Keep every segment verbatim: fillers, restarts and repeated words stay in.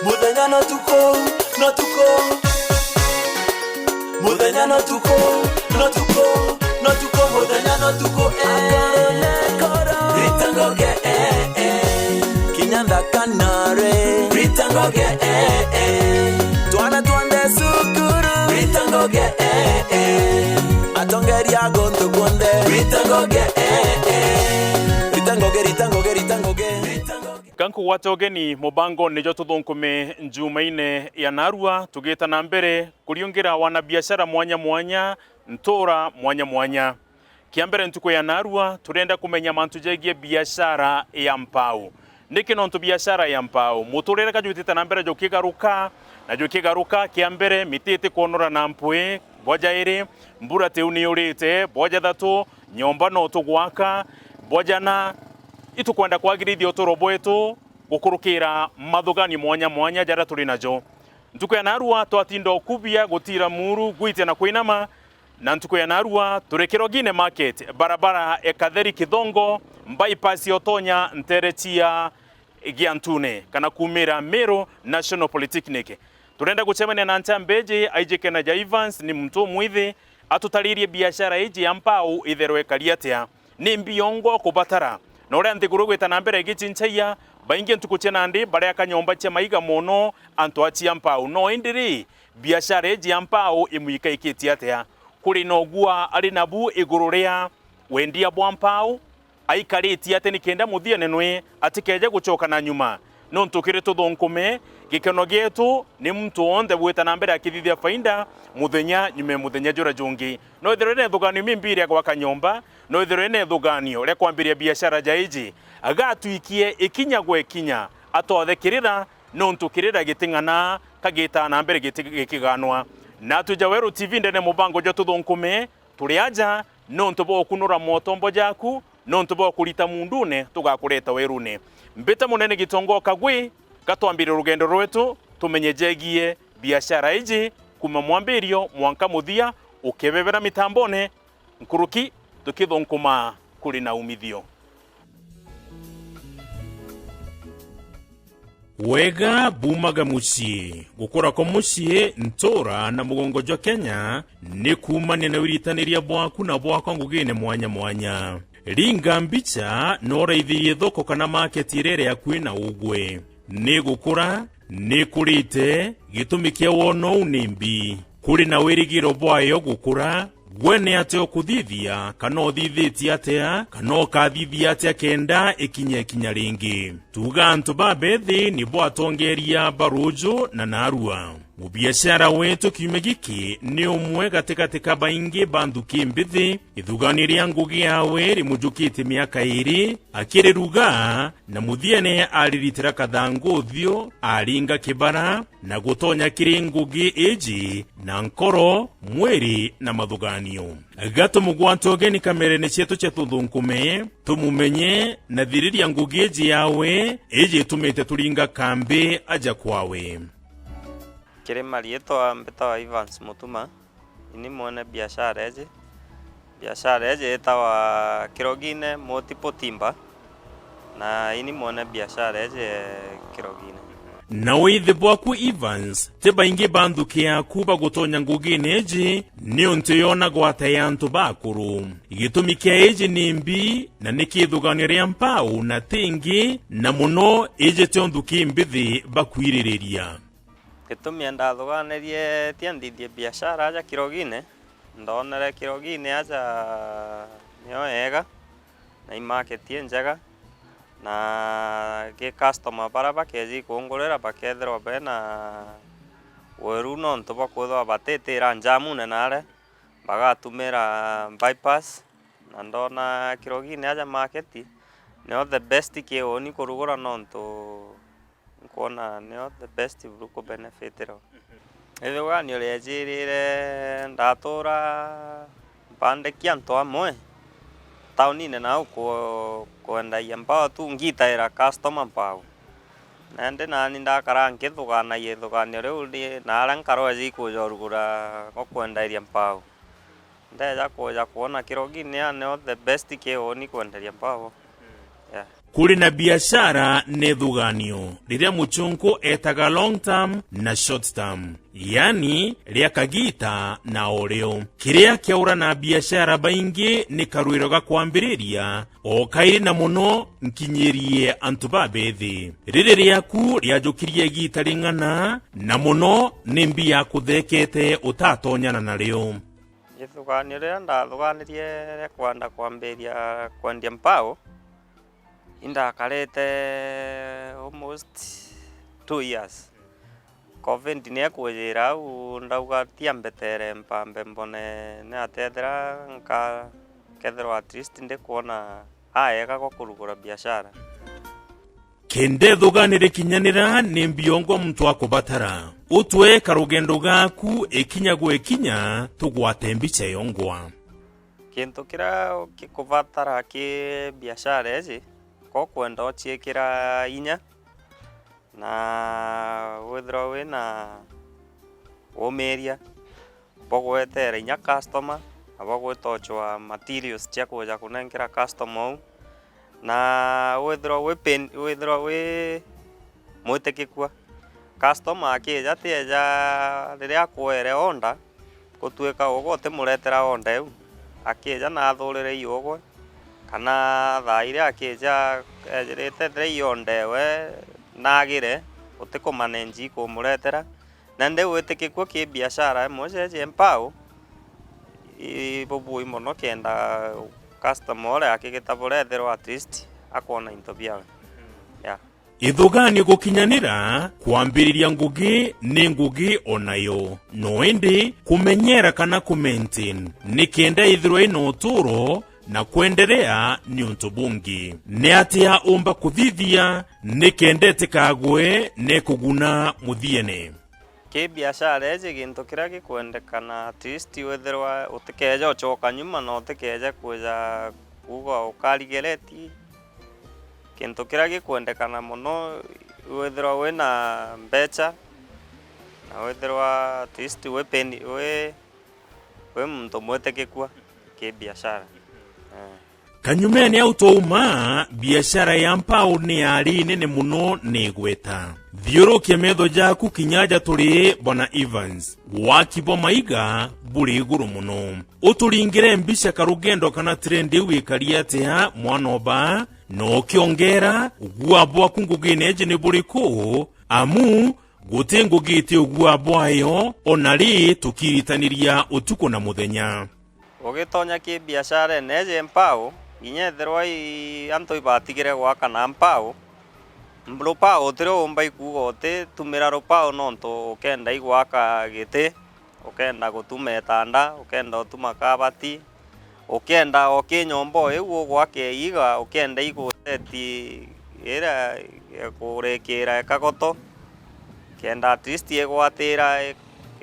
Muthenya no tuku, no tuku. Muthenya no tuku, no tuku, no tuku, muthenya no tuku, eh. Rita ngoge, eh, eh. Kinya nthaka nare. Rita ngoge, eh, eh. Twana twande cukuru. Rita ngoge, eh, eh. Atongeria gontu kuonde. Rita ngoge, eh, eh. Rita ngoge, rita ngoge, rita ngoge. Rita ngoge. Ka nkugwate ugeni mubangone jwa tuthunkume njumaine ya narua, tugita na mbere kuriungira wanabiashara mwanya mwanya, ntura mwanya mwanya. Kia mbere ntuku ya narua, turenda kumenya mantu jegie biashara ya mpau. Niki nontu biashara ya mpau? Muturire ka jwitite na mbere jukigaruka, na jukigaruka, kia mbere, miti itikwonora na mpwi, bwa jairi, mbura tiu niurite, bwa jathatu, nyomba no tugwaka, bwa jana, itukwenda kwagirithia uturo bwetu, gukurukira mathuganio mwanya mwanya jaria turi najo. Ntuku ya narua twatinda ukubia, gutira muru, gwitia na kwinama, na ntuku ya narua turi Kirogine Market, barabara ya Katheri Kithongo, bypass ya utonya ntere cia Giantune, kana kumira Meru National Polytechnic. Turenda gucemania na Nchamba iji, aijikena ja Evans, ni muntu umwithi, atutaririe biashara iji ya mpau itherwe ikari atia. Ni mbi yongwa ukubatara? Na uria nthiguru igwita na mbere igicincagia, baingi ntuku cia nandi bariaka nyomba cia maiga mono antu a cia mpau. No indi ri, biashara iji ya mpau imwikaikitie atia? Kuri na ugua ari nabu iguru ria wendia bwa mpau? Aikaritie atia nikenda muthiene nwe atikeje gucoka na nyuma? Nontu kiri tuthunkume, gikeno gietu ni muntu wonthe gwita na mbere akithithia faida muthenya nyuma ya muthenya juria jungi. No ithirwe ina ithuganio imbi ria gwaka nyomba, no ithirwe ina ithuganio ria kwambiria biashara ja iji, agatwikie ikinya gwe ikinya, atothe kirira, nontu kirira giting'ana kagitaa na mbere giti-, gikiganwa. Natwi ja Weru T V ndene mubango jwa tuthunkume, turi aja nontu bwa ukunura motombo jaku, nontu bwa kurita mundune tugakureta werune. Mbita munene Gitongo Kagwi, gatwambire rugendo rwetu, tumenye jegie biashara iji kuma mwambirio mwanka muthia, ukebebera mitambone, nkuruki tukithunkuma kuri na umithio. Wega bumaga mucii. Gukura kwa mucii, ntura na mugongo jwa Kenya ni kuumania na wiritaniria bwaku na bwakwa ngugine mwanya mwanya. Ringa mbicha, no uraithirie thoko kana market iria iri akui na ugwe. Ni gukura, ni kurite, gitumi kia wona uu ni mbi. Kuri na wirigiro bwayo gukura, gwe ni atia ukuthithia, kana uthithitie atia, kana ukathithia atia kenda ikinya ikinya ringi? Tuga antu babethi nibo atongeria ba ruju na narua. Mubiashara wetu kiumia giki ni umwe gatigati ka baingi ba nthuki mbithi. Ithugani ria ngugi yawe rimujukitie miaka iri, akiriruga, na muthiene ariritira kathangu uthiu, aringa kibara, na gutonya kiri ngugi iji na nkoro, mwiri na mathuganio. Gatumugwate ugeni kamerene cietu cia tuthunkume, tumumenye na thiriria ngugi iji yawe, iji itumite turinga kambi aja kwawe. Kiri mariitwa mbitawa Evans Mutuma. Ini mwene biashara iji. Biashara iji itawa Kirogine Multiple Timber, na ini mwene biashara iji, eh, Kirogine. Na withi bwaku Evans, ti baingi ba nthuki yaku bagutonya ngugine iji, niuntu yona gwata ya antu bakuru. Gitumi kia iji ni mbi, na ni kithuganio ria mpau na tingi, na muno iji tio nthuki mbithi bakwiririria. Gitumi ndathuganirie tia nthithie biashara aja Kirogine, ndonere Kirogine aja nio yega, na i market i njega, na ki customer bara bakeeji kungurira bakethirwa bena weru nontu bwa kwithirwa batitira njamune nare, bagatumira bypass, na ndona Kirogine aja market nio the best ki uni kurugura nontu nkwona nio the best buru kubenefitira. Ithuganio riejirire ndatura mpandekia antu amwe taunine nau ku-, kwendagia mbao tu ngitaira customer mpau. Na indi nani ndakara nkithuganagia ithuganio riu ndi, na aria nkarwa jikujorugura gukwendairia mpau. Ndeja kuja kwona Kirogine ya nio the best ki uni kwenderia mpau. Yeah. Kuri na biashara ni thuganio riria muchunku etaga long term na short term, yani ria kagita na o rio. Kiria kiaura na biashara baingi ni karwiro ga kwambiriria o kairi na muno nkinyirie antu babethi. Riri riaku riajukirie igita ring'ana, na muno ni mbi yakuthekete utatonyana nario? Ithuganio riria ndathuganirie ria kwenda kwambiria kwendia mpau, indakarite almost two years. Covid niekwijira au, ndauga tia mbetere mpambe mbone ni atia ethira nka-, kethirwa at least ndikwona aega gwa kurugura biashara. Kenda ithugani rikinyanira ni mbi yongwa muntu akubatara. Utwe karugendo gaku ikinya gwa ikinya, tugwate mbicha yongwa. Kintu kiria gikubatara ki biashara iji, ko kwenda uciikira inya, na withirwa wina umiria bwa gwetera inya customer, na bwa gwita ucwaa materials cia kuja kunenkera customer uu, na withirwa wi pen-, withirwa wi mwitikikua. Customer akija, tieja riria akuere order, gutwika ugwe utimuretera order iu. Akija na athurire iugwe, kana thaa iria akija ejirite, ethira i order ewe nagire, utikumanage kumuretera. Na ndi witikikua ki biashara imwe cia cia mpau, ibubui mono kenda customer uria akigita burethirwa at least akwona into biawe. Yeah. Ithugani gukinyanira kwambiriria ngugi ni ngugi o nayo, no indi kumenyera kana ku maintain ni kenda ithirwa ina uturo na kwenderea ni untu bungi. Ni atia umba kuthithia ni kenda itikagwe ni kuguna muthiene? Ki biashara iji, gintu kiria gikwendekana at least withirwa utikeeja ucoka nyuma na utikeeje kwija kuuga ukarigereti. Gintu kiria gikwendekana mono, withirwa wina mbecha, na withirwa at least wi pen-, wi, wi muntu mwitikikua ki biashara. Eh. Kanyumene au twauma, biashara ya mpau ni yari nene mono ni igweta. Thiurukia metho jaku kinya ja turi Bwana Evans. Waki bwa maiga buri iguru mono. Uturingire mbicha karugendo kana trend iu ikari atia mwana oba, na ukiongera, ugua bwaku ngugine iji ni buriku? Amu guti ngugi iti ugua bwayo, ona ri tukiritaniria utuku na muthenya. Ugitonya ki biasharene iji mpau, kinya ethirwa i antu ibatigire gwaka na mpau, rupau utirio umba ikuuga utitumira rupau nontu ukenda igwaka giti, ukenda gutuma itanda, ukenda utuma kabati, ukenda o ki nyomba o iu ugwaka iiga, ukenda iguseti iria ikurekira ikagoto, kenda at least igwatira,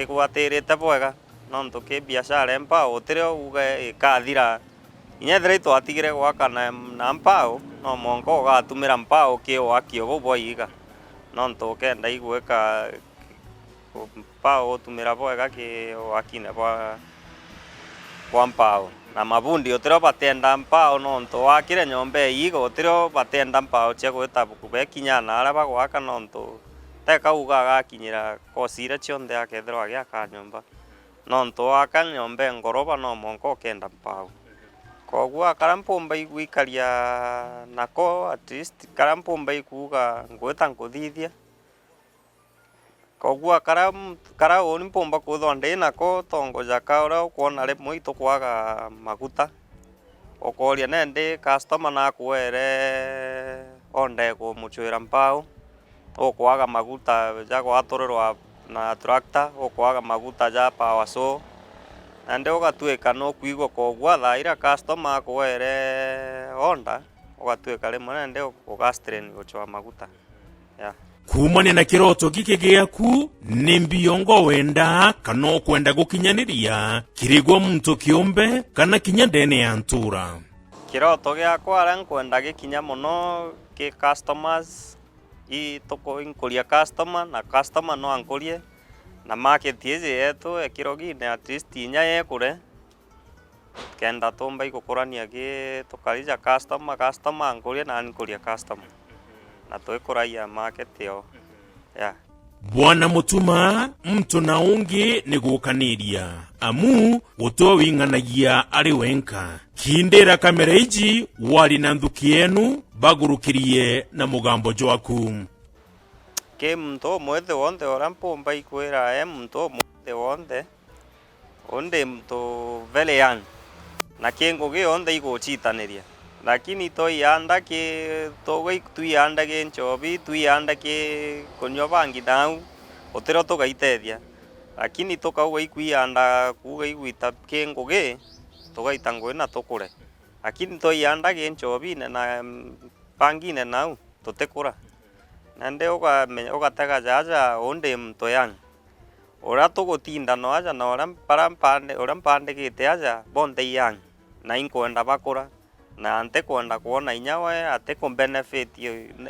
igwatirite bwega. Nontu ki biashara ya mpau utirio uga ikathira. Kinya ethira itwatigire gwaka na, na mpau, no mwanka ugatumira mpau ki waki o bau bwa iiga. Nontu ukenda igwika mpau utumira bwega ki wakine bwa, bwa mpau. Na mabundi utirio batienda mpau, nontu wakire nyomba ya iiga utirio batienda mpau cia gwita bekinya na aria bagwaka, nontu teka uga agakinyira kosi iria cionthe akethirwa agiaka nyomba. Nontu waka nyomba e ngoroba, no mwanka ukenda mpau. Koguo akara mpumba igwikaria nako, at least, kara mpumba ikuuga, ngwita nkuthithia. Koguo akara, kara uni mpumba kwithwa ndi nako, tongo jaka uria ukwona rimwe itukwaga maguta. Ukooria nandi customer nakuere onde kumucwira mpau, ukwaga maguta ja gwaturirwa na tractor, ukwaga maguta ja power saw, nandi ugatwika nukwigua koguo thaa iria customer akuere order, ugatwika rimwe nandi ugastrain gucwa maguta. Yeah. Kuumania na kiroto giki giaku, ni mbi yongwa wenda kana ukwenda gukinyaniria kirigwa muntu kiumbe kana kinya ndene ya ntura? Kiroto giakwa aria nkwenda gikinya mono ki customers, i tuku-, inkuria customer na customer no ankurie, na market iji yetu ekirogine at least inya yekure, kenda tumba igukurania ki tukarija customer, customer ankuria nani nkuria customer, na twikuragia market yo. Yeah. Bwana Mutuma, muntu na ungi ni gukaniria, amu guti o wing'anagia ari wenka. Kindira kamera iji wari na nthuki yenu bagurukirie na mugambo jwaku. Ki muntu umwithi wonthe uria mpumba ikwira e muntu umwithi wonthe, uu ndi muntu very young, na ki ngugi yonthe igucitaniria. Lakini twaiyanda ki, tuga twiiyanda ki nchobi, twiiyanda ki kunyua bangi nau, utirio tugaitethia. Lakini tukauga ikwiiyanda kuuga igwita ki ngugi, tugaita ngugi na tukure. Lakini twaiyanda ki nchobine na, mm, bangine nau, tutikura. Nandi ukamenya, ugatega jaja, uu ndi muntu young. Uria tugutinda no aja na uria mpara mpandi-, uria mpandikite aja, bonthe i young, na inkwenda bakura, na ntikwenda kwona inya we atiku benefit,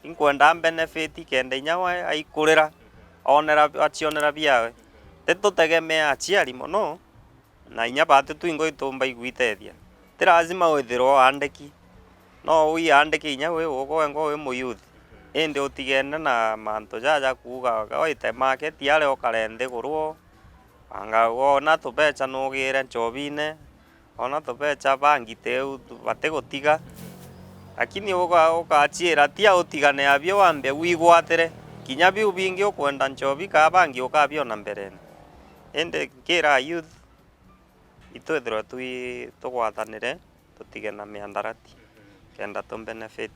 inkwenda a benefit kenda inya we aikurira, onera, achionera biawe. Titutegemea aciari mono, na inya baati twingo itumba igwitethia. Ti lazima withirwe uandiki. No wiandike inya wi ugu wengwa wi muyuthi, indi utigene na mantu jaja kuuga, wite market aria ukare nthiguru, anga wona tubecha nugire nchobine, wona tubecha bangi tiu batigutiga. Lakini uga-, ugachiira, tia utigane abio wambe wigwatire. Kinya biu bingi ukwenda nchobi kaa bangi ukabiona mberene. Indi nkira youth, itwithirwe twi-, tugwatanire, tutige na miandarati, kenda tu benefit.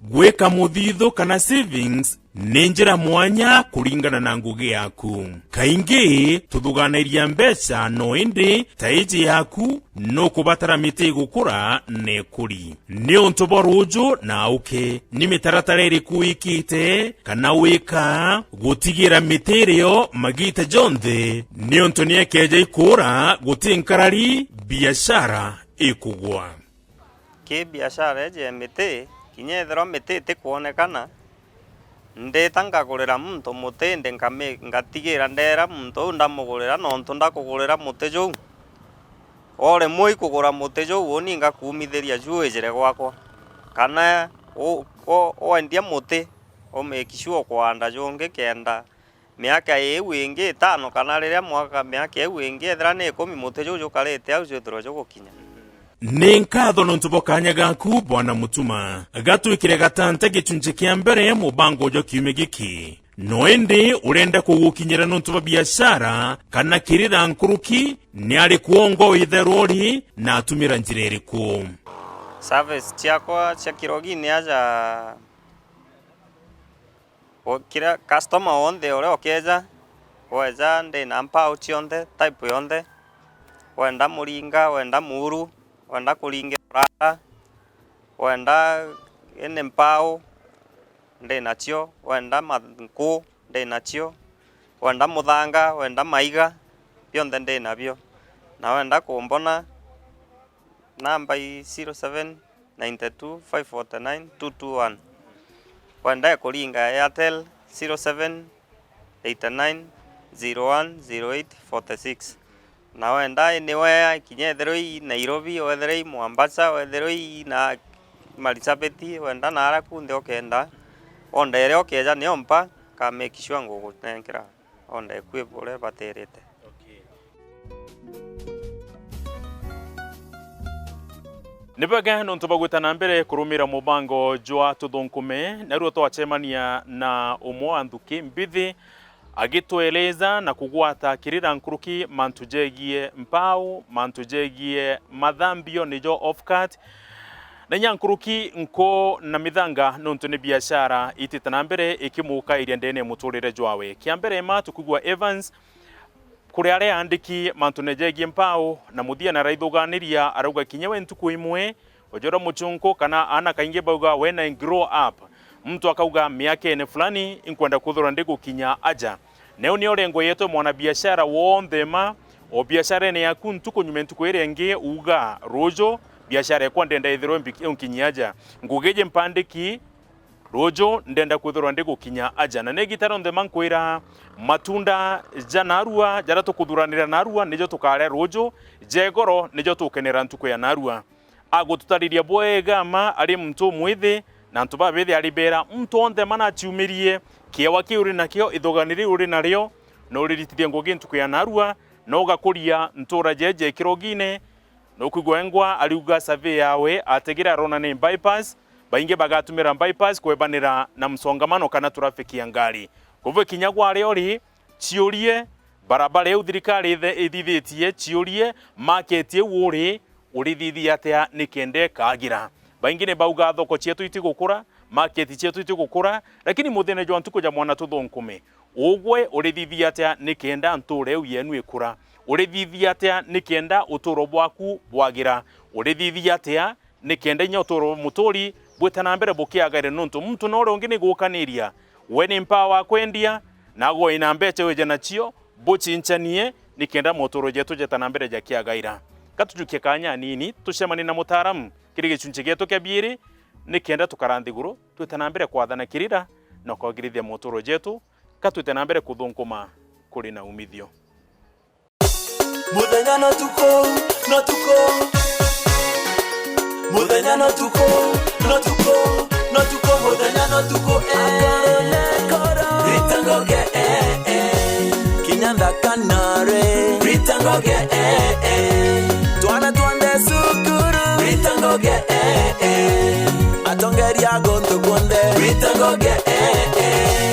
Gwika muthithu kana savings ni njira mwanya kuringana na ngugi yaku. Kaingi tuthuganairia mbeca, no indi ta iji yaku nukubatara miti igukura na ikuri. Niuntu bwa ruuju na auki, ni mitaratara iriku wikite kana wika gutigira miti irio magiita jonthe, niuntu niekeja ikuura guti nkarari, biashara ikugwa? Ki biashara iji ya miti, kinya ethirwa miti itikwonekana, ndita nkagurira muntu muti, indi nkami-, ngatigira ndeera muntu uu ndamugurira, nontu ndakugurira muti juu, orimwe ikugura muti juu, uuni ngakuumithiria juu wijire gwakwa. Kana u-, u-, wendia muti, u make sure ukwanda jungi kenda miaka iu ingi itano, kana riria mwaka, miaka iu ingi ethira ni ikumi, muti juu jukarite au jwithirwe jugukinya. Ni nkatho nontu bwa kaanya gaku, Bwana Mutuma. Gatwikire gatanta gichunchi kia mbere mubango jwa kiumia giki. No indi urenda kugukinyira nontu bwa biashara kana kirira nkuruki, ni ari kwongo itherwa uri na atumira njira iriku? Service ciakwa cia kirogini aja, o, kiria customer wonthe uria ukeja, weja ndi na mpau cionthe, type yonthe, wenda muringa, wenda muuru, wenda kuringira urara, wenda ini mpau, ndi nacio, wenda ma-, nku, ndi nacio, wenda muthanga, wenda maiga, bionthe ndi nabio. Na wenda kumbona, namba i zero seven nine two five forty nine two two one. Wenda ikuringa Airtel, zero seven eight nine zero one zero eight forty six. Na wenda anywhere, kinya ethirwe i Nairobi, wethirwe i Mombasa, wethirwe i na Marsabit, wenda naara kunthe ukenda, order iria ukeja niyo mpa, ka make sure ngugunenkera order iku uria ibatirite. Ni bwega nontu bwa gwita na mbere kurumira mubango jwa Tuthunkume, naruo twacemania na umwe wa nthuki mbithi agitweleza na kugwata kirira nkuruki mantu jegie mpau, mantu jegie mathambio nijo off cut, na inya nkuruki nku na mithanga, nontu ni biashara itite na mbere ikimukairia ndene ya muturire jwawe. Kia mbere ma tukwigua Evans, kuri aria aandiki mantune jegie mpau, na muthia na araithuganiria arauga kinya we ntuku imwe ujorwa muchunku kana aana kaingi bauga when I grow up. Muntu akauga miakene fulani inkwenda kwithirwa ndi gukinya aja. Neu nio rengo yetu mwana biashara wonthe ma o biasharene yaku ntuku nyuma ntuku iria ingi uga ruju biashara ekwa ndenda ithirwe mbiki-, unkinyia aja. Ngugi iji mpandiki Ruuju ndenda kwithirwa ndi gukinya aja, na ni igita rionthe ma nkwira, matunda ja naarua jaria tukuthuranira naarua nijo tukaria ruuju, ja igoro nijo tukenera ntuku ya naarua. Agututariria bwega ma ari muntu umwithi, na antu babithi ari beera, muntu onthe ma naciumirie kiewa kiu uri nakio, ithugani riu uri nario, na uriritithia ngugi ntuku ya naarua, na ugakuria ntuura jeje kirogine. Nukwigua engwa ariuga survey yawe ategire arona ni bypass, baingi bagatumira bypass kwebanira na msongamano kana traffic ya ngari. Kwa hivyo kinya gwaria uri, ciurie, barabara iu thirikari ithe-, ithithitie, ciurie, market iu uri, urithithia atia nikenda ikagira? Baingi ni bauga thoko cietu itigukura, market cietu itigukura, lakini muthenya jwa ntuku ja mwana tuthunkume, ugwe urithithia atia nikenda ntuura iu yenu ikura? Urithithia atia nikenda uturo bwaku bwagira? Urithithia atia nikenda inya uturo bwa muturi bwita na mbere bukiagaire? Nontu muntu na uria ungi ni gukaniria, we ni mpaa wa kwendia, na agwe ina mbeca wije nacio, bucinchanie nikenda moturo jetu jeta na mbere jakiagaira. Ka tujukie kaanya anini, tucemanie na mutaaramu kiri gicunci gietu kia biiri, nikenda tukara nthiguru, twite na mbere kwathana kirira na kwagirithia moturo jetu, ka twite na mbere kuthunkuma kuri na umithio. Muthenya na tuku, na tuku. Muthenya na tuku, na tuku, na tuku, muthenya na tuku, eh. Akoro na akoro. Rita Ngoge, eh, eh. Kinya nthaka nare. Rita Ngoge, eh, eh. Twana twonthe cukuru. Rita Ngoge, eh, eh. Atongeria guntu kunthe. Rita Ngoge, eh, eh.